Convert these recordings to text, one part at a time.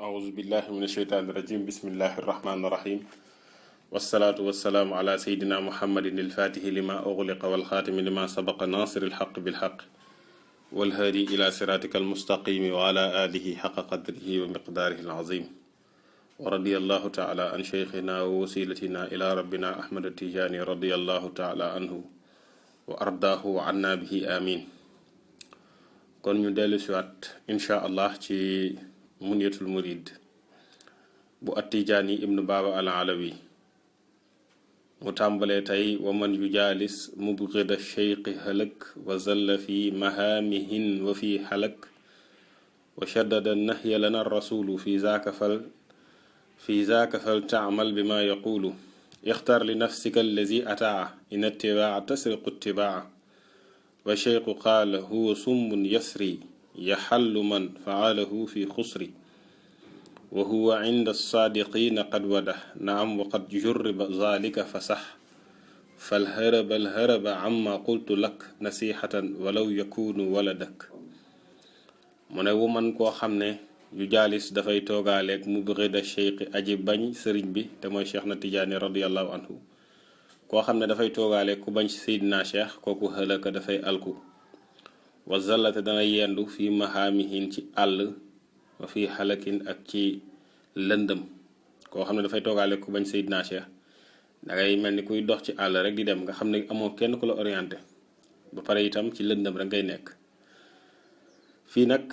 أعوذ بالله من الشيطان الرجيم بسم الله الرحمن الرحيم والصلاة والسلام على سيدنا محمد الفاتح لما أغلق والخاتم لما سبق ناصر الحق بالحق والهادي إلى صراطك المستقيم وعلى آله حق قدره ومقداره العظيم ورضي الله تعالى عن شيخنا ووسيلتنا إلى ربنا أحمد التجاني رضي الله تعالى عنه وأرضاه عنا به آمين. kon ñu dellu si waat incha allah ci munyatul murid bu attijaani ibnu baaba al alawi mu tàmbalee tey wa man yujaalis mubghida sheyqi halak wa zalla fi mahaamihin wa fi halak wa shaddada nahya lana rasulu fi zaaka fal taamal bima yaqulu ixtar li nafsika allazi ataa in ittibaa tasriqu ittibaa wa sheyqu qaala huwa summun yasri yaxallu man faalahu fi xusri wa huwa inda saadiqina qad wadax naam wa qad jurriba zalika fa sax fal haraba amma qultu lak nasixatan walaw yakunu waladak mu ne wu man koo xam ne yu jaalis dafay toogaaleeg mubghida sheyqi aji bañ sëriñ bi te mooy cheikh na tijaani radiallahu anhu koo xam ne dafay toogaale ku bañ ci seydina cheikh kooku xëlaka dafay alku wa zallate dana yendu fi mahaamihin ci àll wa fi xalakin ak ci lëndëm koo xam ne dafay toogaale ku bañ seydina cheikh dangay mel ni kuy dox ci àll rek di dem nga xam ne amoo kenn ku la orienté ba pare itam ci lëndëm rek ngay nekk fii nag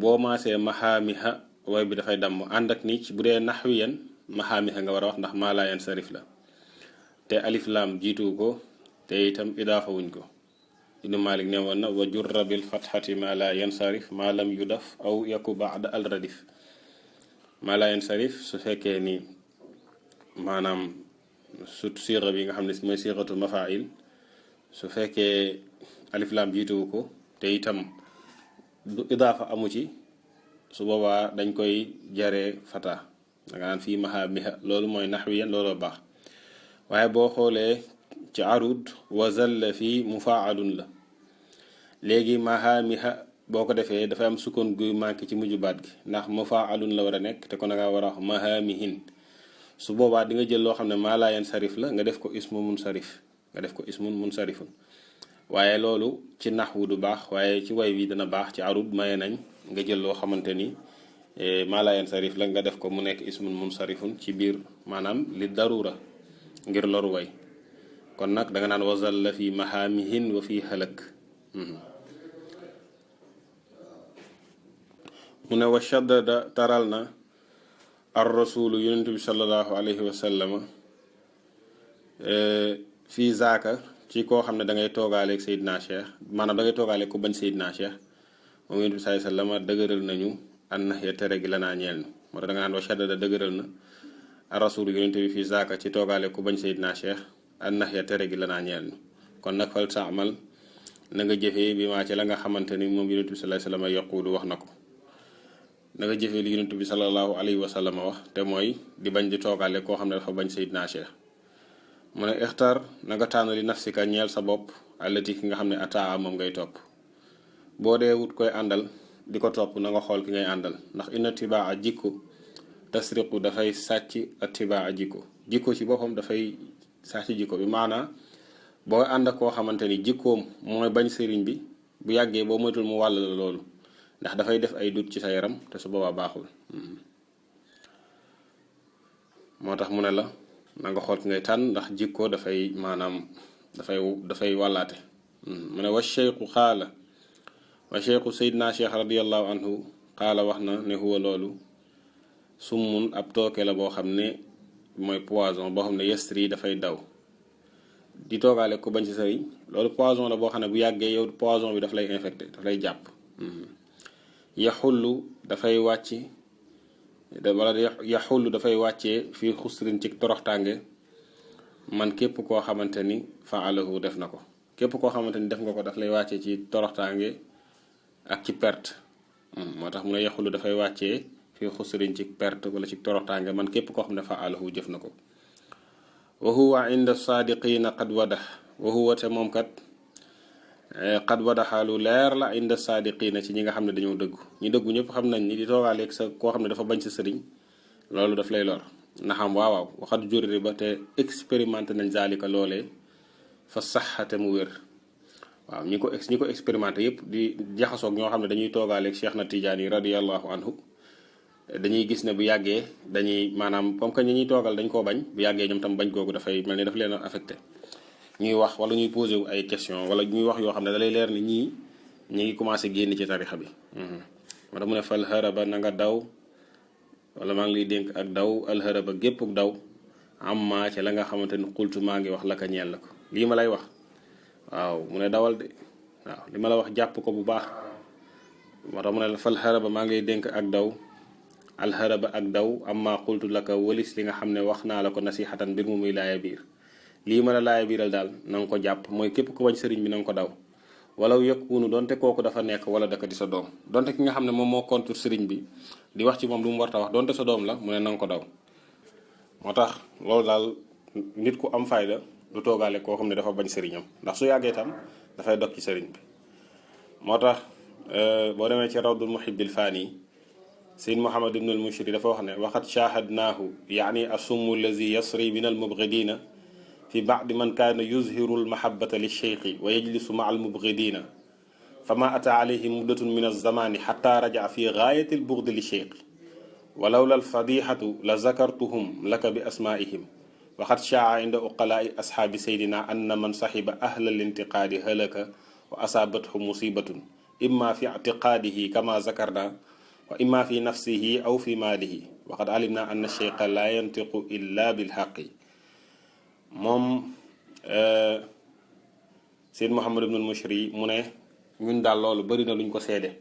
boo maasee mahaamiha way bi dafay damm ànd ak ni ci bu dee naxwiyan mahaamiha nga war a wax ndax maa laa yansarif la te alif laam jiitu ko te itam idaafa wuñ ko ibnu malik ne woon na wa jurra bil fatxati ma la yansarif ma lam yudaf aw yaku baada al radif ma la yansarif su fekkee ni maanaam su siira bi nga xam ne mooy siiratu mafail su fekkee alif laam jiitu ko te itam du idaafa amu ci su boobaa dañ koy jaree fata danga naan fii mahaamiha loolu mooy naxwiyan looloo baax waaye boo xoolee ci arud wa zalla fii mufaalun la léegi mahaamiha boo ko defee dafay am sukkoon guy manqué ci mujju baat gi ndax mufaalun la war a nekk te kon nga war a wax mahaamihin su boobaa di nga jël loo xam ne maa laa yansarif la nga def ko ismu munsarifun waaye loolu ci naxwu du baax waaye ci way wi dana baax ci arud maye nañ nga jël loo xamante ni maa laa yansarif la nga def ko mu nekk ismun munsarifun ci biir maanaam li darura ngir loru way kon nag danga naan wasal la fi mahaamihin wa fi halak mu ne wa shaddada taral na ar rasulu yonentu bi sallallahu alayhi wa sallama fii zaaka ci koo xam ne da ngay toogaaleeg Seydina Cheikh maanaam da ngay toogaaleeg ku bañ Seydina Cheikh moom yonentu bi sallallahu alayhi wa sallama dëgëral nañu an nahya tere gi la naa ñeel ñu moo tax da nga naan wa shaddada dëgëral na arasulu yonente bi fii zaaka ci toogaale ku bañ seydina cheikh an nahya tere gi la naa ñeel ñu kon nag fal taamal na nga jëfee bi maa ci la nga xamante ni moom yonente bi sallallahu alayhi wa sallam yaqulu wax na ko na nga jëfee li yonente bi sallallahu alayhi wa sallam wax te mooy di bañ di toogaale koo xam ne dafa bañ seydina cheikh mu ne ixtar na nga tànn li nafsika ñeel sa bopp allati ki nga xam ne ataa moom ngay topp boo dee wut koy àndal di ko topp na nga xool ki ngay àndal ndax inna tibaa jikko tasriqu dafay sàcc attibaa jikko ci boppam dafay sàcc jikko bi maanaa boo ànd ak koo xamante ni jikkoom mooy bañ sëriñ bi bu yàggee boo moytul mu wàll la loolu ndax dafay def ay dut ci sa yaram te su boobaa baaxul moo tax mu ne la na nga xool ki ngay tànn ndax jikko dafay maanaam dafay wàllaate mu ne wa cheikhu xaala wa cheikhu seydina cheikh radiallahu anhu xaala wax na ne huwa loolu summun ab tooke la boo xam ne mooy poison boo xam ne yestri dafay daw di toogaale ku bañ ci sëriñ loolu poison la boo xam ne bu yàggee yow poison bi daf lay infecté daf lay jàpp yaxullu dafay wàcc wala yaxullu dafay wàccee fii xusrin ci toroxtànge man képp koo xamante ni faalahu def na ko képp koo xamante ni def nga ko daf lay wàccee ci toroxtànge ak ci perte moo tax mu ne yaxullu dafay wàccee fii xusrin ci perte wala ci toroxtaange man képp koo xam ne faalahu jëf na ko wa huwa inda saadiqina qad wadax wa huwa te moom kat xad wadaxa lu leer la inda saadiqina ci ñi nga xam ne dañoo dëggu ñi dëggu ñëpp xam nañ ni di toogaaleeg sa koo xam ne dafa bañ sa sëriñ loolu daf lay lor naxam waaw waxat jurri ba te expérimenté nañ zalika loolee fa saxate mu wér waaw ñi ko expérimenté yëpp di jaxasoog ñoo xam ne dañuy toogaaleeg Cheikh na Tidiane yi radiyallahu anhu dañuy gis ne bu yàggee dañuy maanaam comme que ñi ñuy toogal dañ koo bañ bu yàggee ñoom tam bañ googu dafay mel ni daf leen a affecté ñuy wax wala ñuy posé wu ay question wala ñuy wax yoo xam ne da lay leer ni ñii ñu ngi commencé génn ci tarixa bi moo tax mu ne fal haraba na nga daw wala maa ngi lay dénk ak daw alharaba gépp daw amma ci la nga xamante ni xultu maa ngi wax la ka ñeel la ko lii ma lay wax waaw mu ne dawal de waaw li ma la wax jàpp ko bu baax moo tax mu ne fal haraba maa ngi lay dénk ak daw alharaba ak daw amma xultu la ka walis li nga xam ne wax naa la ko nasihatan mbir mu muy laaya biir lii ma la laaya biiral daal na nga ko jàpp mooy képp ku bañ sëriñ bi na nga ko daw walaw yëkkunu donte kooku dafa nekk wala daka di sa doom donte ki nga xam ne moom moo contre sëriñ bi di wax ci moom lu mu war ta wax donte sa doom la mu ne na nga ko daw moo tax loolu daal nit ku am fayda du toogaale koo xam ne dafa bañ sëriñam ndax su yàggee tam dafay dog ci sëriñ bi moo tax boo demee ci rawdul muhibbil faani Seyd Muhammad ibn al Mushri dafa wax ne waxat shahadnaahu yaani asummu allazi yasri min al mubghidina fi baadi man kaana yuzhiru almahabata lilcheikhi wa yajlisu maa almubghidina fama ata alayhi muddatun min alzamani xata rajaca fi gaayati albugdi lilcheikhi walawla alfadixatu la zakartuhum laka bi asmaihim waxat shaa inda uqalaai ashaabi seydina anna man saxiba ahla alintiqaadi halaka wa asaabathu musibatun imma fi ictiqaadihi kama zakarna wa imma fi nafsihi aw fi maalihi waxad alimna anna cheikha la yantiqu illa bilxaqi moom Seyd Muhammad ibnul Mushri mu ne ñun daal loolu bëri na luñ ko seede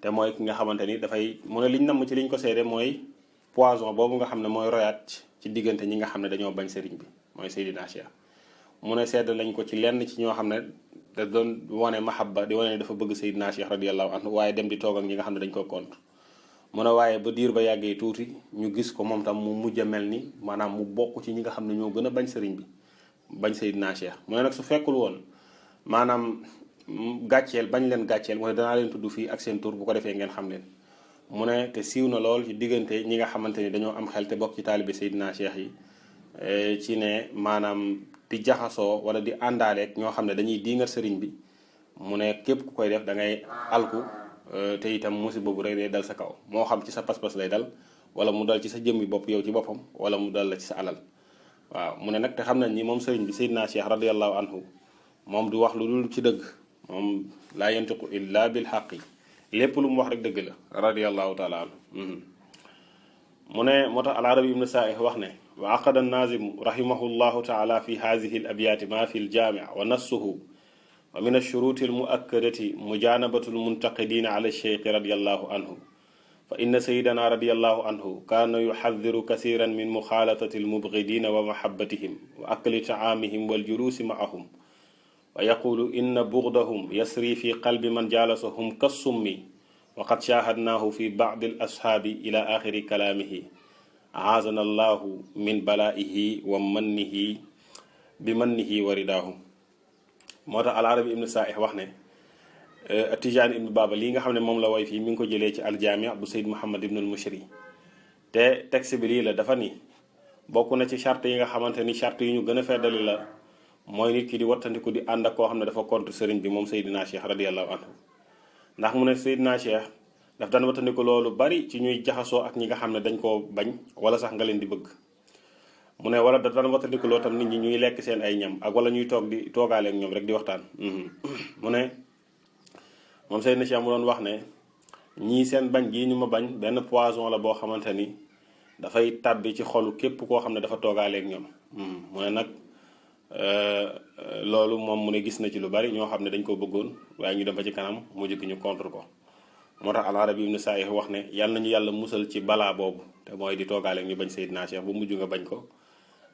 te mooy ki nga xamante ni dafay mu ne liñ namm ci liñ ko seede mooy poison boobu nga xam ne mooy royaat ci diggante ñi nga xam ne dañoo bañ sëriñ bi mooy Seydina Cheikh mu ne seede lañ ko ci lenn ci ñoo xam ne da doon wane mahabba di wane ne dafa bëgg Seydina Cheikh radiyallahu anhu waaye dem di toog ak ñi nga xam ne dañ ko contre mu ne waaye ba diir ba yàggee tuuti ñu gis ko moom tam mu mujj a mel ni maanaam mu bokk ci ñi nga xam ne ñoo gën a bañ sëriñ bi bañ Seydina Cheikh mu ne nag su fekkul woon maanaam gàcceel bañ leen gàcceel mu ne danaa leen tudd fii ak seen tur bu ko defee ngeen xam leen mu ne te siiw na lool ci diggante ñi nga xamante ni dañoo am xel te bokk ci taalibe Seydina Cheikh yi ci ne maanaam di jaxasoo wala di àndaaleeg ñoo xam ne dañuy diingat sëriñ bi mu ne képp ku koy def da ngay alku te itam musiba bu rëy day dal sa kaw moo xam ci sa pas-pas lay dal wala mu dal ci sa jëmmi bopp yow ci boppam wala mu dal la ci sa alal waaw mu ne nag te xam nañ ni moom sëriñ bi Seydina Cheikh radiyallahu anhu moom du wax lu dul ci dëgg moom laa yantiqu illa bil xaqi lépp lu mu wax rek dëgg la radiyallahu taala anhu mu ne moo tax al-Arabi ibn Sa'ih wax ne wa aqada an-nazimu rahimahullahu taala fi haadihi al-abyaati ma fi al-jaami' wa nassuhu wa min ash-shuruuti al-mu'akkadati mujaanabatu al-muntaqidina ala ash-shaykh radiyallahu anhu fa inna sayyidana radiyallahu anhu kaana yuhaddiru kasiran min muxaalatati al-mubghidina wa mahabbatihim wa akli ta'aamihim wal juluusi ma'ahum wa yaqulu inna bughdahum yasri fi qalbi man jaalasahum kassummi wa qad shaahadnaahu fi ba'di al-ashaabi ila aaxiri kalaamihi aazana allahu min balaa'ihi wa mannihi bi mannihi wa ridaahu moo tax al-Arabi ibn Sa'ih wax ne Tijaani ibn Baba lii nga xam ne moom la way fii mi ngi ko jëlee ci al-Jaami' bu Seyd Muhammad ibn al-Mushri te texte bi lii la dafa ni bokk na ci charte yi nga xamante ni charte yi ñu gën a feddali la mooy nit ki di wattandiku di ànd ak koo xam ne dafa contre sëriñ bi moom Seydina Cheikh radiyallahu anhu ndax mu ne Seydina Cheikh daf daan wattandiku loolu bari ci ñuy jaxasoo ak ñi nga xam ne dañ koo bañ wala sax nga leen di bëgg mu ne wala daf daan wattandiku loolu tam nit ñi ñuy lekk seen ay ñam ak wala ñuy toog di toogaale ak ñoom rek di waxtaan mu ne moom Seydina Cheikh mu doon wax ne ñii seen bañ gii ñu ma bañ benn poison la boo xamante ni dafay tàbbi ci xolu képp koo xam ne dafa toogaale ak ñoom mu ne nag loolu moom mu ne gis na ci lu bari ñoo xam ne dañ ko bëggoon waaye ñu dem ba ci kanam mu jëkk ñu contre ko moo tax al-Arabi ibn Sa'ih wax ne yàlla nañu yàlla musal ci balaa boobu te mooy di toogaale ak ñu bañ Seydina Cheikh bu mujj nga bañ ko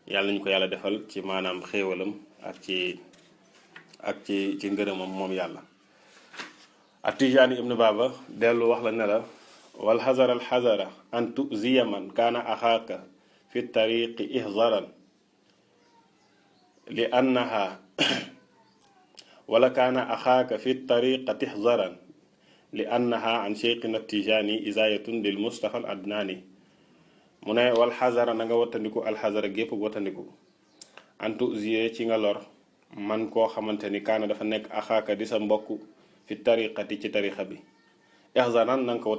yàlla nañu ko yàlla defal ci maanaam xéewalam ak ci ngërëmam moom yàlla ak Tijaani ibn Baba dellu wax la ne la wal xazara al xazara an tuziya man kaana axaaka fi tariqi ihzaran li annaha wala kaana axaaka fi tariqati ihzaran li annaha an cheikhina tijani isayatun lil mustafa al adnani mu ne wal xazara na nga wattandiku alxazara gépp wattandiku antu zie ci nga lor man koo xamante ni kaana dafa nekk axaaka di sa mbokk fi tariqati ci tarixa bi ihzaran na nga ko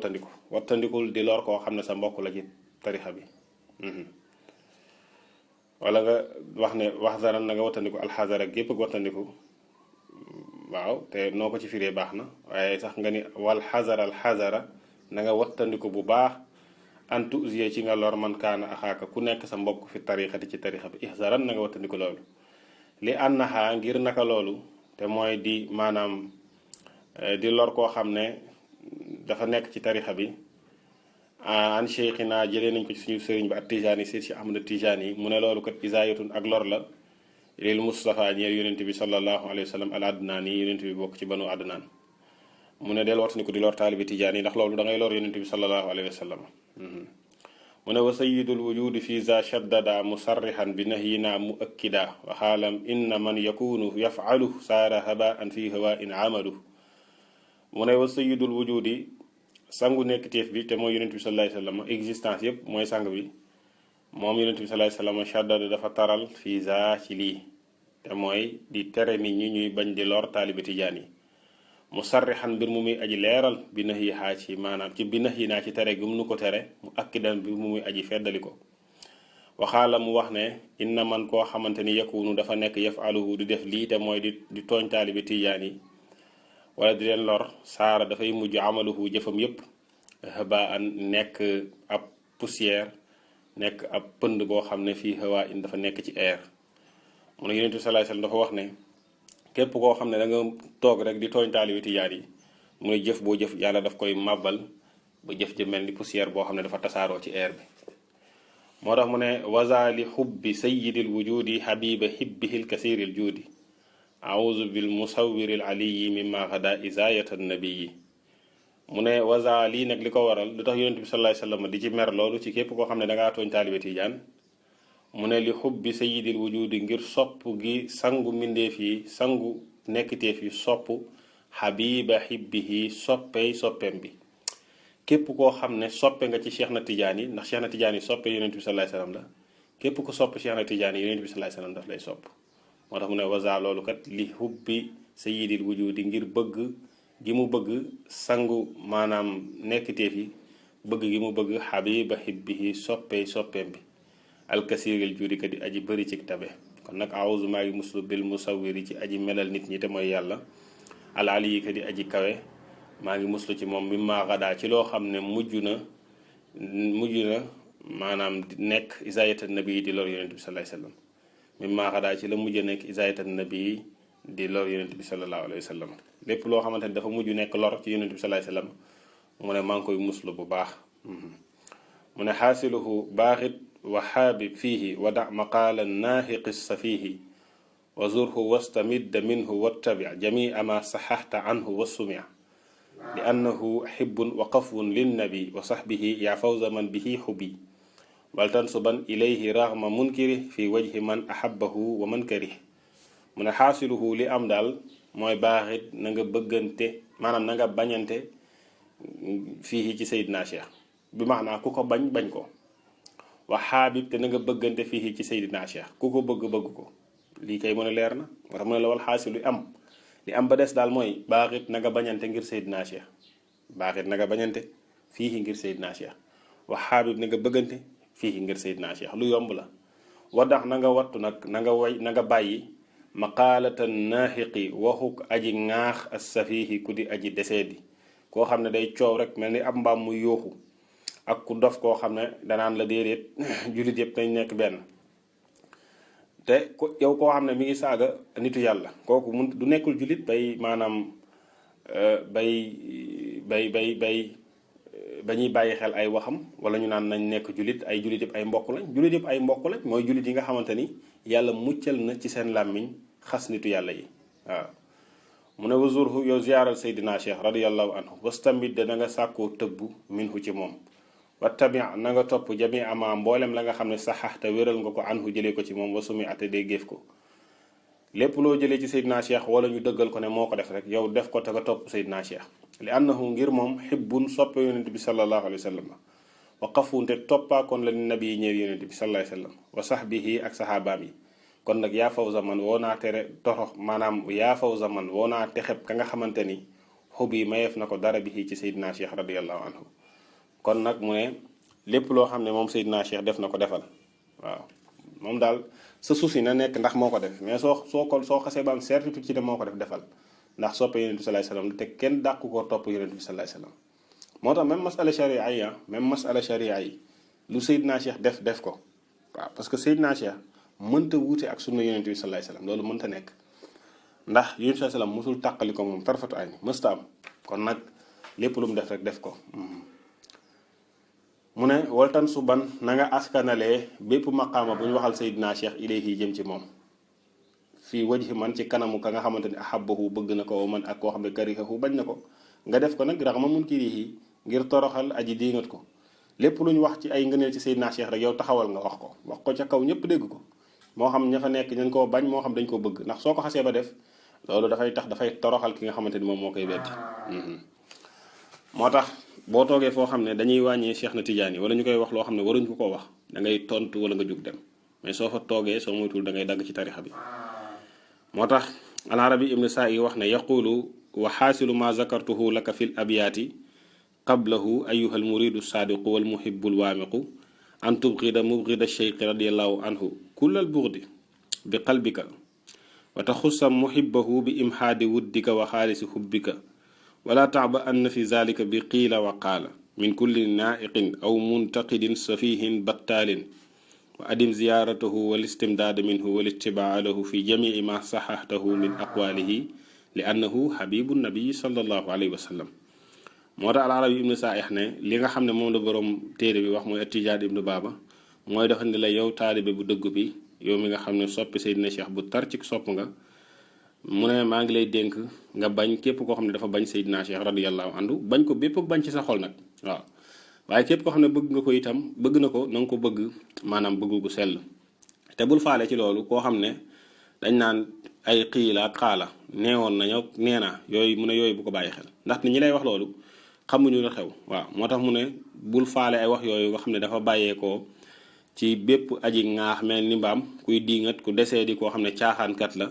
wattandikul di lor koo xam ne sa mbokk la ci tarixa bi wala nga wax ne waxzaran na nga wattandiku alxazara gépp wattandiku waaw te noo ko ci firee baax na waaye sax nga ni wal xazara alxazara na nga wattandiku bu baax antu zie ci nga lor man kaana axaaka ku nekk sa mbokk fi tarixati ci tarixa bi ihzaran na nga wattandiku loolu li annaha ngir naka loolu te mooy di maanaam di lor koo xam ne dafa nekk ci tarixa bi an cheikhina jëlee nañ ko ci suñu sëriñ bi ak tijaani si Ahmad Tijaani mu ne loolu kat isaayatun ak lor la lil Mustafa ñeel yonent bi sallallahu alayhi wa sallam al adnaani yonent bi bokk ci banu adnaan mu ne del wattandiku di lor taalibi Tijaani ndax loolu da ngay lor yonent bi sallallahu alayhi wa sallam mu ne wa sayidul wujudi fi za shaddada musarrihan bi nahyina muakkida wa xaalam inna man yakunu yafalu saara haba an fi hawa in amalu mu ne wa sayidul wujudi sangu nekk téef bi te mooy yonent bi sallallahu alayhi wasallam existence yépp mooy sang bi moom yonent bi sallallahu alayhi wasallam shaddada dafa taral fi za ci lii te mooy di tere nit ñi ñuy bañ di lor taalibi tijaan yi musarrihan mbir mu muy aji leeral bi nax yi xaa ci maanaam ci bi nax yi naa ci tere gi mu nu ko tere mu akkidan bi mu muy aji feddali ko waxaala mu wax ne inna man koo xamante ni yakunu dafa nekk yafaluhu di def lii te mooy di tooñ taalibi tijaan yi wala di leen lor saara dafay mujj amaluhu jëfam yépp haba an nekk ab poussière nekk ab pënd boo xam ne fii hawa in dafa nekk ci air mu ne yonent bi sallallahu alayhi wasallam dafa wax ne képp koo xam ne da nga toog rek di tooñ taalibi tijaan yi mu ne jëf boo jëf yàlla daf koy màbbal ba jëf ji mel ni poussière boo xam ne dafa tasaaroo ci air bi moo tax mu ne wazali xubbi sayidil wujudi habiba hibbihil kasiril juudi auzu bil musawwiril aliyi mimma xada isayatan nabiyi mu ne waza lii nag li ko waral lu tax yonent bi sallallahu alayhi wasallam di ci mer loolu ci képp koo xam ne dangaa tooñ taalibe tijaan mu ne li xubbi sayidil wujudi ngir sopp gi sangu mbindeef yi sangu nekkiteef yi sopp xabiba xibbihi soppeem bi képp koo xam ne soppe nga ci Cheikh na Tijaan yi ndax Cheikh na Tijaan yi soppe yonent bi sallallahu alayhi wasallam la képp ku sopp Cheikh na Tijaan yi yonent bi sallallahu alayhi wasallam daf lay sopp moo tax mu ne waza loolu kat li xubbi sayidil wujudi ngir bëgg gi mu bëgg sangu maanaam nekkiteef yi bëgg gi mu bëgg xabiba xibbihi soppeem bi alkasiril judi ka di aji bëri ci tabe kon nag awuzu maa ngi muslu bil musawwiri ci aji melal nit ñi te mooy yàlla al ali ka di aji kawe maa ngi muslu ci moom mi maa xadaa ci loo xam ne mujj na maanaam nekk isayatan nabi di lor yonent bi sallallahu alayhi wasallam mi maa xadaa ci la mujj nekk isayatan nabi di lor yonent bi sallallahu alayhi wasallam lépp loo xamante ne dafa mujj nekk lor ci yonent bi sallallahu alayhi wasallam mu ne maa ngi koy muslu bu baax mu ne xaasiluhu baaxit wa xaabib fiihi wa da maqaala naaxiqi safiihi wa zurhu wastamidda minhu wattabi jamia ma saxaxta anhu wa sumia li annahu xibbun wa qafwun linnabi wa saxbihi yaa fawza man bihi xubi wal tansuban ilayhi raxma munkiri fi wajhi man ahabahu wa man karih mu ne xaasiluhu li am daal mooy baaxit na nga bëggante maanaam na nga bañante fii ci Seydina Cheikh bi maanaa ku ko bañ ko wax xaabib te na nga bëggante fii ci Seydina Cheikh ku ko bëgg ko lii kay mën a leer na moo tax mu ne la wal xaasilu li am ba des daal mooy baaxit na nga bañante ngir Seydina Cheikh baaxit na nga bañante fii ngir Seydina Cheikh wax xaabib na nga bëggante fii ngir Seydina Cheikh lu yomb la wadax na nga wattu nag na nga bàyyi maqaalatan naaxiqi waxuk aji ŋaax as safiihi ku di aji deseedi koo xam ne day coow rek mel ni ab mbaam muy yooxu ak ku dof koo xam ne danaan la déedéet jullit yëpp dañ nekk benn te yow koo xam ne mi ngi saaga nitu yàlla kooku mun du nekkul jullit bay maanaam ba ñuy bàyyi xel ay waxam wala ñu naan nañ nekk jullit ay jullit yëpp ay mbokk lañ jullit yëpp ay mbokk lañ mooy jullit yi nga xamante ni yàlla muccal na ci seen làmmiñ xas nitu yàlla yi waaw mu ne wazurhu yow ziyaaral Seydina Cheikh radiyallahu anhu wastamit de na nga sàkkoo tëbbu minhu ci moom wa tabi na nga topp jami ama mboolem la nga xam ne saxax te wéral nga ko anhu jëlee ko ci moom wa sumi ate day géef ko lépp loo jëlee ci Seydina Cheikh wala ñu dëggal ko ne moo ko def rek yow def ko te nga topp Seydina Cheikh li annahu ngir moom xibbun soppe yonent bi sallallahu alayhi wa sallam wa qafuunte toppaakoon la ni nabi yi ñëw yonent bi sallallahu alayhi wa sallam wa sahbihi ak saxaabaam yi kon nag yaa faw zaman woo naa tere torox maanaam yaa faw zaman woo naa texeb ka nga xamante ni xub yi mayeef na ko dara bi ci Seydina Cheikh radiallahu anhu kon nag mu ne lépp loo xam ne moom Seydina Cheikh def na ko defal waaw moom daal sa souci na nekk ndax moo ko def mais soo xasee ba am certitude ci ne moo ko def defal ndax soppe yonent bi sallallahu alayhi wasallam te kenn dàqu koo topp yonent bi sallallahu alayhi wasallam moo tax même masala sharia yi lu Seydina Cheikh def ko waaw parce que Seydina Cheikh mënta wuute ak sunna yonent bi sallallahu alayhi wasallam loolu mënta nekk ndax yonent bi sallallahu alayhi wasallam musul tàqali ko moom tarfatu ay ni mësta am kon nag lépp lu mu def rek def ko mu ne waltan su ban na nga askanalee bépp maqaama bu ñu waxal Seydina Cheikh ilayhi jëm ci moom fii wajhi man ci kanamu ka nga xamante ni ahabbahu bëgg na ko man ak koo xam ne karihahu bañ na ko nga def ko nag raxma munkirihi ngir toroxal aji diingat ko lépp lu ñu wax ci ay ngëneel ci Seydina Cheikh rek yow taxawal nga wax ko ca kaw ñëpp dégg ko moo xam ña fa nekk dañ koo bañ moo xam dañ koo bëgg ndax soo ko xasee ba def loolu dafay toroxal ki nga xamante ni moom moo koy weddi moo tax boo toogee foo xam ne dañuy wàññee Cheikh na Tidiane wala ñu koy wax loo xam ne waruñ ko koo wax da ngay tontu wala nga jug dem mais soo fa toogee soo moytul da ngay dagg ci tarixa bi moo tax al-Arabi ibn Sa'i wax ne yaqulu wa xaasilu ma zakartuhu laka fil abyaati qablahu ayuha almuridu saadiqu wal muhibbu alwaamiqu an tubgida mubgida cheikh radiallahu anhu kull albugdi bi qalbika wa taxussa muhibbahu bi imhaadi wuddika wa xaalisi hubbika wala taaba anna fi zalika bi qiila wa qaala min kulli naa'iqin aw muntaqidin safihin battaalin wa adim ziyaaratahu wal istimdaada minhu wal ittibaa lahu fi jamii ma saxaxtahu min aqwaalihi li annahu xabibu nabii sallallahu alayhi wa sallam moo tax al-Arabi ibnu Saa'ih ne li nga xam ne moom la borom téere bi wax mooy At-Tijaan ibnu Baaba mooy dafa ne la yow taalibe bu dëgg bi yow mi nga xam ne soppi Seydina Cheikh bu tar ci sopp nga mu ne maa ngi lay dénk nga bañ képp koo xam ne dafa bañ Seydina Cheikh radiyallahu anhu bañ ko bépp bañ ci sa xol nag waaw waaye képp koo xam ne bëgg nga ko itam bëgg na ko na nga ko bëgg maanaam bëgg gu sell te bul faale ci loolu koo xam ne dañ naan ay xiila ak xaala neewoon nañu nee na yooyu mu ne yooyu bu ko bàyyi xel ndax ni ñi lay wax loolu xamuñu la xew waaw moo tax mu ne bul faale ay wax yooyu nga xam ne dafa bàyyeekoo ci bépp aji ŋaax mel ni mbaam kuy diingat ku desee di koo xam ne caaxaankat la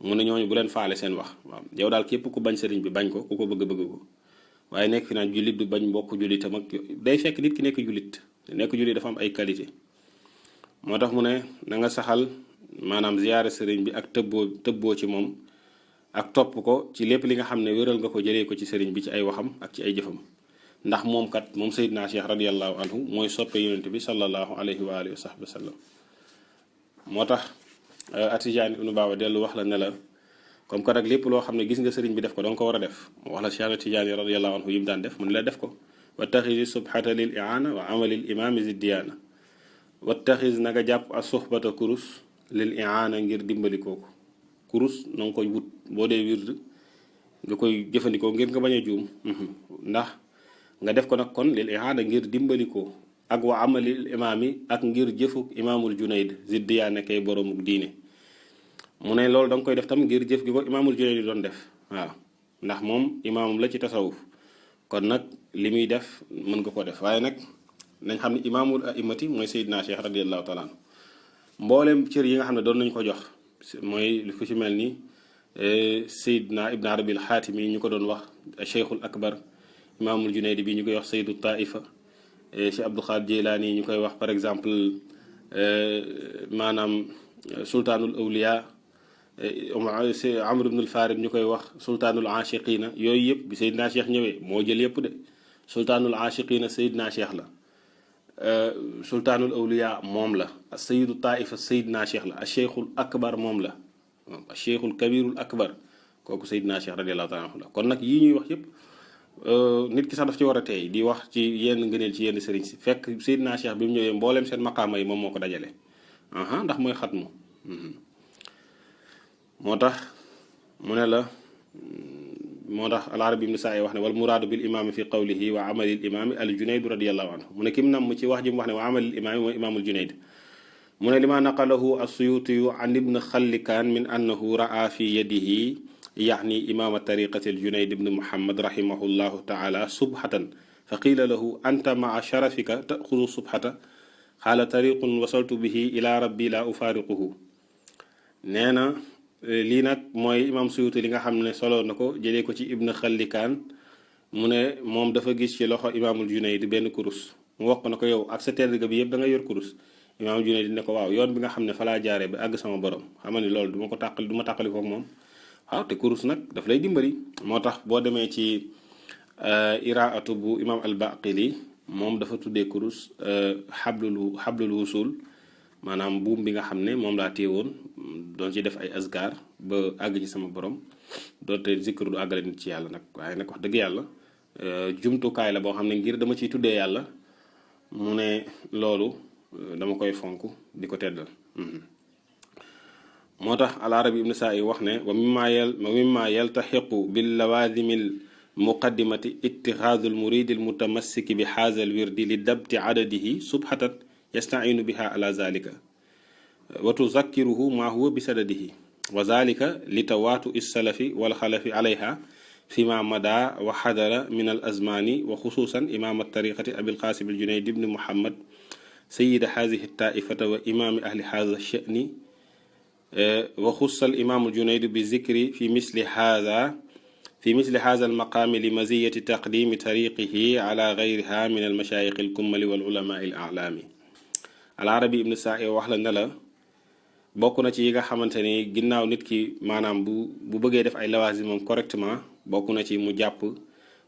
mu ne ñooñu bu leen faale seen wax waaw yow daal képp ku bañ sëriñ bi bañ ko ku ko bëgg ko waaye nekk fi naan jullit du bañ mbokk jullitam ak day fekk nit ki nekk jullit dafa am ay qualité moo tax mu ne na nga saxal maanaam ziyaare sëriñ bi ak tëbboo ci moom ak topp ko ci lépp li nga xam ne wéral nga ko jëlee ko ci sëriñ bi ci ay waxam ak ci ay jëfam ndax moom Seydina Cheikh radiallahu anhu mooy soppe yonent bi sallallahu alayhi wa alihi wa sahbi wa sallam moo tax At-Tijaan ibnu Baaba dellu wax la ne la comme que nag lépp loo xam ne gis nga sëriñ bi def ko danga ko war a def mu wax la Cheikh At-Tijaan radiallahu anhu yi mu daan def mu ne la def ko wattaxisi subhata lil iaana wa amalil imaami ziddiyaana wattaxis na nga jàpp a suxbata kurus lil iaana ngir dimbali kooku kurus na nga koy wut boo dee wird nga koy jëfandikoo ngir nga bañ a juum ndax nga def ko nag kon lil iaana ngir dimbali ko ak wa amalil imaami ak ngir jëfuk imaamul Junayd ziddiyaana kay boromuk diine mu ne loolu da nga koy def tam ngir jëf gi ko imaamul Junayd doon def waaw ndax moom imaamum la ci tasawuf kon nag li muy def mën nga ko def waaye nag nañ xam ne imaamul aimati mooy Seydina Cheikh radiallahu taala anhu mboolem cër yi nga xam ne doon nañ ko jox mooy li ko ci mel ni Seydina Ibn Arabi al-Xaatimi ñu ko doon wax Cheikhul Akbar imaamul Junayd bi ñu koy wax Seydu Taifa Cheikh Abdul Xaadir Jilaani ñu koy wax par exemple maanaam sultaanul awliya Amr ibn al-Farid ñu koy wax sultaanul aashiqiina yooyu yëpp bi Seydina Cheikh ñëwee moo jël yëpp de sultaanul aashiqiina Seydina Cheikh la sultaanul awliya moom la Seydu Taifa Seydina Cheikh la Cheikhul Akbar moom la Cheikhul Kabirul Akbar kooku Seydina Cheikh radiyallahu taala anhu la kon nag yii ñuy wax yëpp nit ki sax daf ci war a tey di wax ci yenn ngëneel ci yenn sëriñ si fekk Seydina Cheikh bi mu ñëwee mbooleem seen maqaama yi moom moo ko dajale ndax mooy xatmu moo tax mu ne la moo tax al-Arabi ibn Sa'i wax ne wal muraadu bil imaami fi qawlihi wa amalil imaami al Junayd radiyallahu anhu mu ne kim nam mu ci wax ji mu wax ne wa amalil imaami mooy imaamul Junayd mu ne lima naqalahu as-Suyuti an ibn Khallikan min annahu raa fi yadihi يعني إمام طريقة الجنيد بن محمد رحمه الله تعالى صبحة فقيل له أنت مع شرفك تأخذ صبحة قال طريق وصلت به إلى ربي لا أفارقه نينا lii nag mooy imam Suyuti li nga xam ne solo na ko jëlee ko ci ibn Khallikan mu ne moom dafa gis ci loxo imaamul Junayd benn kurus mu wax ko na ko yow ak sa tedd ga bi yëpp da nga yor kurus imaamul Junayd ne ko waaw yoon bi nga xam ne fa laa jaaree ba àgg sama borom xam ne loolu du ma tàqali kook moom waaw te kurus nag daf lay dimbali moo tax boo demee ci iraatu bu imam al-Baqili moom dafa tuddee kurus xablul wusul maanaam buum bi nga xam ne moom laa téye woon doon ci def ay azkar ba àgg ci sama borom doonte zikr du àggale nit ci yàlla nag waaye nag wax dëgg yàlla jumtukaay la boo xam ne ngir dama ciy tuddee yàlla mu ne loolu dama koy fonk di ko teddal moo tax al-Arabi ibn Sa'i wax ne wa mimma yaltaxiqu bil lawaazimil muqaddimati ittixaadul muridil mutamassiki bi haazal wirdi li dabti adadihi subhatan yastainu biha ala zalika wa tuzakkiruhu ma huwa bi sadadihi wa zalika li tawaatu is-salafi wal xalafi alayha fima mada wa xadara min al azmani wa xususan imam at-tariqati abil qasim al-Junayd ibn Muhammad sayyid hazihi at-taifata wa imam ahli hadha ash-sha'ni wa xussa al-imam al-Junayd bi zikri fi misli hadha al-maqam li maziyati taqdimi tariqihi ala ghayriha min al-mashayikh al-kummali wal ulama al-a'lami al-Arabi ibn Sa'i wax la ne la bokk na ci yi nga xamante ni ginnaaw nit ki maanaam bu bëggee def ay lawaasim moom correctement bokk na ci mu jàpp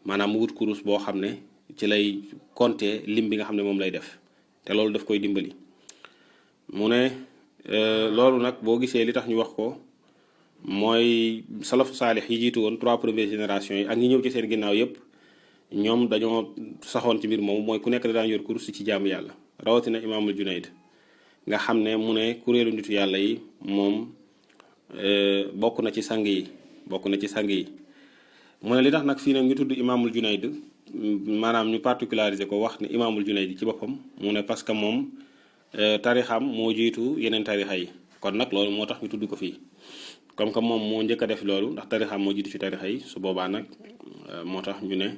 maanaam mu wut kurus boo xam ne ci lay compter lim bi nga xam ne moom lay def te loolu daf koy dimbali mu ne loolu nag boo gisee li tax ñu wax ko mooy salafu saalix yi jiitu woon 3 premières générations yi ak ñi ñëw ci seen ginnaaw yépp ñoom dañoo saxoon ci mbir moomu mooy ku nekk da daan yor kurus ci jaamu yàlla rawatina imaamul Junayd nga xam ne mu ne kuréelu nitu yàlla yi moom bokk na ci sang yi mu ne li tax nag fii nag ñu tudd imaamul Junayd maanaam ñu particulariser ko wax ne imaamul Junayd ci boppam mu ne parce que moom tarixam moo jiitu yeneen tarixa yi kon nag loolu moo tax ñu tudd ko fii comme que moom moo njëkk a def loolu ndax tarixam moo jiitu ci tarixa yi su boobaa nag moo tax ñu ne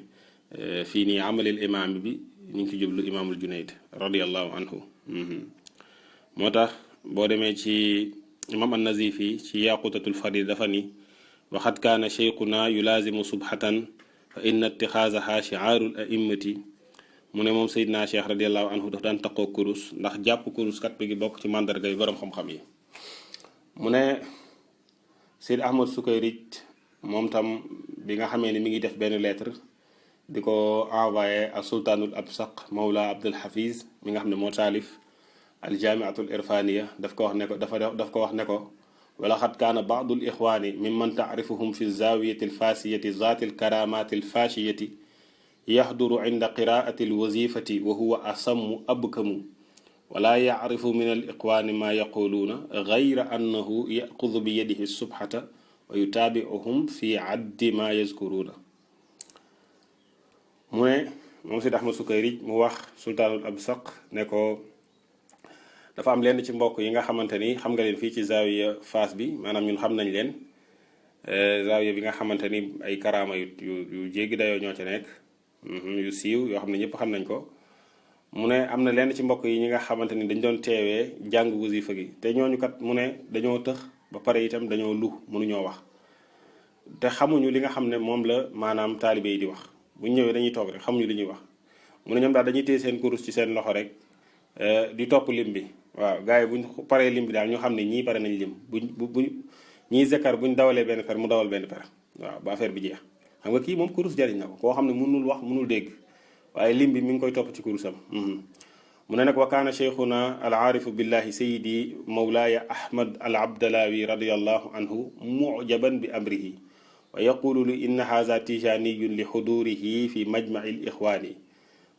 fii nii amalil imaam bi ñu ngi ci jublu imaamul Junayd radiyallahu anhu moo tax boo demee ci imam an-Nazifi ci yaqutatul farid dafa ni waxat kaana cheikhuna yulaazimu subhatan fa inna ittixaasaha shi'aarul a'immati mu ne moom Seydina Cheikh radiyallahu anhu daf daan taqoo kurus ndax jàpp kurus kat bi ngi bokk ci mandarga yu borom xam-xam yi mu ne Seyd Ahmad Sukayrij moom tam bi nga xamee ni mi ngi def benn lettre di ko envoyé ak sultaanul absaq mawla Abdul Hafiz mi nga xam ne moo taalif aljaamiatul irfaniya daf ko wax ne ko wala xat kaana baadul ixwaani mimman taarifuhum fi zawiyati alfaasiyati zaati alkaramati alfaashiyati yaxduru inda qiraati alwazifati wa huwa asammu abkamu wala yacrifu min aliqwaani ma yaquluuna gayra annahu yaxudu bi yadihi subhata wa yutaabicuhum fi addi ma yazkuruuna mu ne moom Seydi Ahmad Sukayrij mu wax sultaanul absaq ne ko dafa am lenn ci mbokk yi nga xamante ni xam nga leen fii ci zawiya Fass bi maanaam ñun xam nañ leen zawiya bi nga xamante ni ay karaama yu jéggi dayoo ñoo ci nekk yu siiw yoo xam ne ñëpp xam nañ ko mu ne am na lenn ci mbokk yi ñi nga xamante ni dañ doon teewee jàng wasifa gi te ñooñu kat mu ne dañoo tëx ba pare itam dañoo lu mënuñoo wax te xamuñu li nga xam ne moom la maanaam taalibe yi di wax bu ñëwee dañuy toog rek xamuñu li ñuy wax mu ne ñoom daal dañuy téye seen kurus ci seen loxo rek di topp lim bi waaw gars yi buñ paree lim bi daal ñu xam ne ñii pare nañ lim buñ ñii zekkar buñ dawalee benn per mu dawal benn per waaw ba affaire bi jeex xam nga kii moom kurus jariñ na ko koo xam ne mënul wax mënul dégg waaye lim bi mi ngi koy topp ci kurusam mu ne nag wa kaana cheikhuna al aarifu billahi sayidi mawlaaya ahmad al abdalawi radiallahu anhu mujaban bi amrihi wa yaqulu li inna haza tijaniyun li xudurihi fi majmaci l ixwaani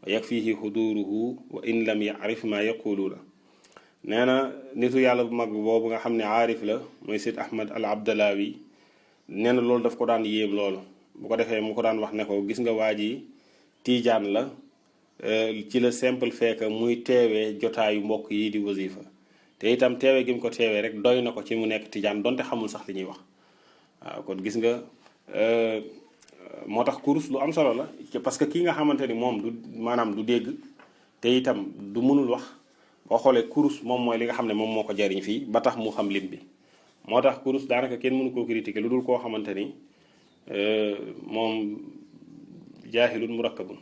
wa yakfihi xuduruhu wa in lam yacrif ma yaquluuna nee na nitu yàlla bu mag boobu nga xam ne aarif la mooy Seyd Ahmad al Abdalawi nee na loolu daf ko daan yéem loolu bu ko defee mu ko daan wax ne ko gis nga waa ji tiijaan la ci la simple fait que muy teewee jotaayu mbokk yi di wasifa te itam teewe gi mu ko teewee rek doy na ko ci mu nekk tijaan donte xamul sax li ñuy wax. waaw kon gis nga moo tax kurus lu am solo la parce que kii nga xamante ni moom du maanaam du dégg te itam du mënul wax boo xoolee kurus moom mooy li nga xam ne moom moo ko jariñ fii ba tax mu xam lim bi. moo tax kurus daanaka kenn mënu koo critiquer lu dul koo xamante ni moom jaahilun murakkabun.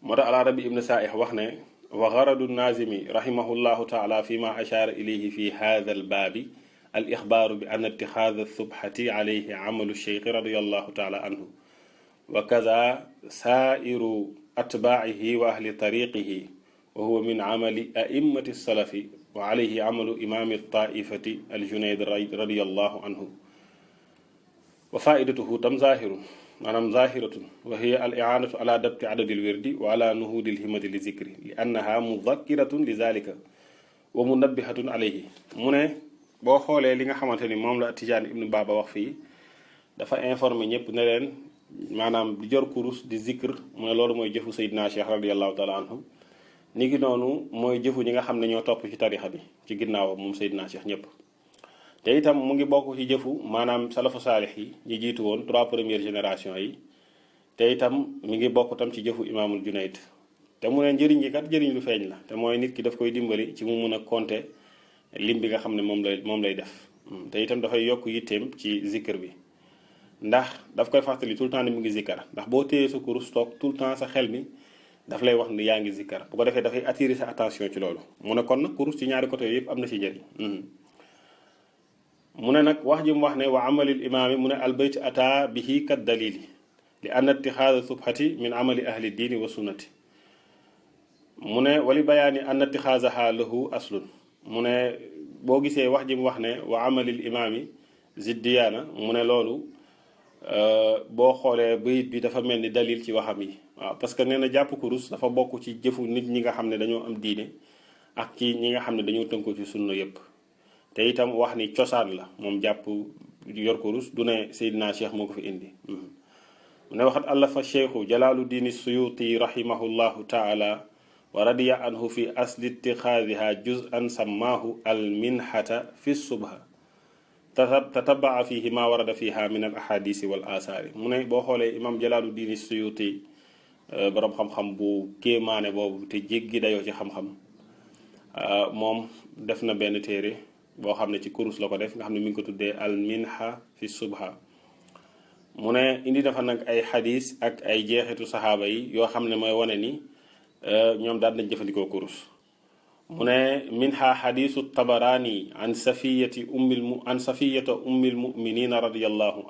moo tax al-Arabi ibn Sa'ih wax ne wa garadu nazimi rahimahullahu taala fi ma ashara ilayhi fi hadha al-baabi al-ixbaaru bi anna ittixaada subhati alayhi amalu cheikh radiyallahu taala anhu wa kaza sairu atbaa'ihi wa ahli tariqihi wa huwa min amali a'immati salafi wa alayhi amalu imaami taifati al-Junayd radiyallahu anhu wa faidatuhu tam zahirun maanaam zahiratun wa hiya al i'anatu ala dabti adadil wirdi wa ala nuhudil himmati li zikri li annaha mudakkiratun li zalika wa munabbihatun alayhi. mu ne boo xoolee li nga xamante ni moom la Tijaan ibnu Baba wax fii dafa informé ñëpp ne leen maanaam di jor kurus di zikr mu ne loolu mooy jëfu Seydina Cheikh radiyallahu taala anhu ni ki noonu mooy jëfu ñi nga xam ne ñoo topp ci tarixa bi ci ginnaaw moom Seydina Cheikh ñëpp. te itam mu ngi bokk ci jëfu maanaam salafu saalix yi ñi jiitu woon 3 premières générations yi te itam mi ngi bokk tam ci jëfu imaamul Junayd. te mu ne njëriñ yi kat njëriñ lu feeñ la te mooy nit ki daf koy dimbali ci mu mun a compter lim bi nga xam ne moom lay def te itam dafay yokk yitteem ci zikr bi ndax daf koy fàttali tout le temps ni mu ngi zikkar ndax boo téyee sa kurus toog tout le temps sa xel mi daf lay wax ni yaa ngi zikkar bu ko defee dafay attirer sa attention ci loolu. mu ne kon nag kurus ci ñaari côté yëpp am na ci njëriñ. mu ne nag wax ji mu wax ne wa amalil imaami mu ne albayt ata bihi kat dalili li anna ittixaada subhati min amali ahli diini wa sunnati. mu ne wali bayaani anna ittixaasaha lahu aslun mu ne boo gisee wax ji mu wax ne wa amalil imaami ziddiyaana mu ne loolu boo xoolee bayit bi dafa mel ni dalil ci waxam yi waaw parce que nee na jàpp kurus dafa bokk ci jëfu nit ñi nga xam ne dañoo am diine ak ci ñi nga xam ne dañoo tënku ci sunna yépp te itam wax ni cosaan la moom jàpp yor kurus du ne Seydina Cheikh moo ko fi indi. mu ne waxat allafa cheikhu jalaalu diini suyuti rahimahullahu taala wa radiya anhu fi asli ittixaadiha juz'an sammaahu al minhata fi subha tatabaa fihi ma warada fiha min al ahadisi wal asaari. mu ne boo xoolee imam jalaalu diini suyuti borom xam-xam bu kéemaane boobu te jéggi dayoo ci xam-xam moom def na benn téere boo xam ne ci kurus la ko def nga xam ne mi ngi ko tuddee al minha fi subha. mu ne indi dafa nag ay xadis ak ay jeexitu saxaaba yi yoo xam ne mooy wane ni ñoom daal nañ jëfandikoo kurus. mu ne minha xadisu tabaraani an safiyata ummil muminina radiyallahu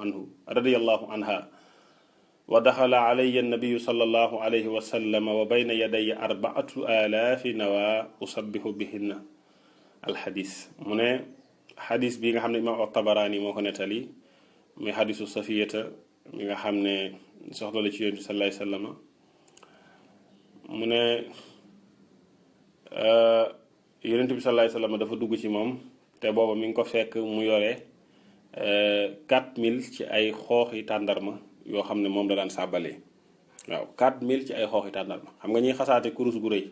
anha wa daxala alayya nabiyu sallallahu alayhi wa sallam wa bayna yadaya 4000 nawa usabbihu bihinna alxadis. mu ne xadis bi nga xam ne imaam at-Tabaraani moo ko nettali muy xadisu safiyata mi nga xam ne soxla la ci yonent bi sallallahu alayhi wa sallam. mu ne yonent bi sallallahu alayhi wa sallam dafa dugg ci moom te booba mi ngi ko fekk mu yore 4000 ci ay xooxi tàndarma yoo xam ne moom la daan sàbbalee waaw 4000 ci ay xooxi tàndarma. xam nga ñuy xasaate kurus gu rëy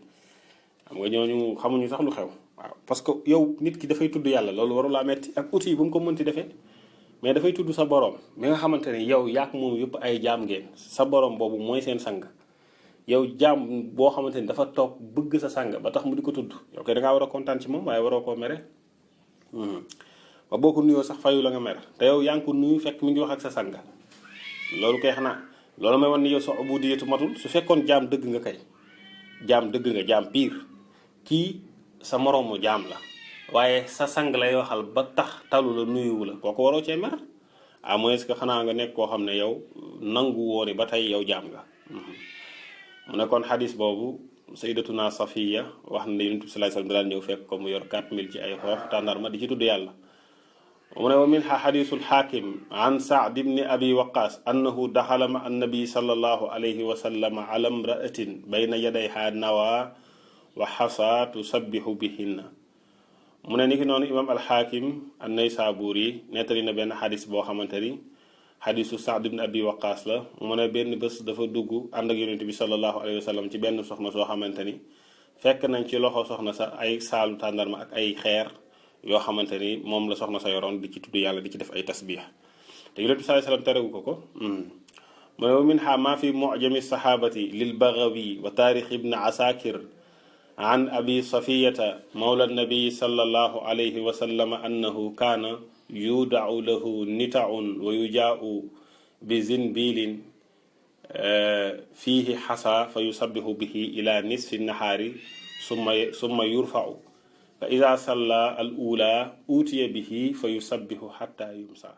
xam nga ñooñu xamuñu sax lu xew. waaw parce que yow nit ki dafay tudd yàlla loolu waru laa metti ak outil yi bu mu ko mënti defee mais dafay tudd sa borom mi nga xamante ne yow yaak moom yëpp ay jaam ngeen sa borom boobu mooy seen sang yow jaam boo xamante ni dafa toog bëgg sa sang ba tax mu di ko tudd yow kay da ngaa war a kontaan ci moom waaye waroo koo mere. ba boo ko nuyoo sax fayu la nga mer te yow yaa ngi ko nuyu fekk mi ngi wax ak sa sang loolu kay xanaa loolu may wan ni yow sa ubudiyatu matul su fekkoon jaam dëgg nga kay jaam dëgg nga jaam piir kii sa moroomu jaam la waaye sa sang lay waxal ba tax talu la nuyuwu la kooku waroo cee mer à moins que xanaa nga nekk koo xam ne yow nangu wooni ba tey yow jaam nga. mu ne kon xadis boobu sayyidatuna Safiya wax na ne yonent bi sallallahu alayhi wasallam daan ñëw fekk ko mu yor 4000 ci ay xoox tàndarma di ci tudd yàlla. mu ne wa minha xadisul xaakim an Saad ibni abi waqaas annahu daxala ma annabi sallallahu alayhi wa sallam ala imraatin bayna yadayha nawa wa xasa tusabbihu bihinna. mu ne ni ki noonu imam alxaakim an-Naysaburi nettali na benn xadis boo xamante ni xadisu Saad ibn abi waqaas la. mu ne benn bés dafa dugg ànd ak yonent bi sallallahu alayhi wa sallam ci benn soxna soo xamante ni fekk nañ ci loxo soxna sa ay saalu tàndarma ak ay xeer yoo xamante ni moom la soxna sa yoroon di ci tudd yàlla di ci def ay tasbiix te yonent bi sallallahu alayhi wasallam terewu ko mu ne wa minha ma fi mu'jami sahabati lil baghawi wa taarix ibn asakir an abi safiyata mawla nabi sallallahu alayhi wa sallam annahu kaana yudacu lahu nitaun wa yujaau bi zinbilin fiihi xasa fa yusabbihu bihi ila nisfi nahaari summa yurfau fa ida salla al ula utiya bihi fa yusabbihu xatta yumsa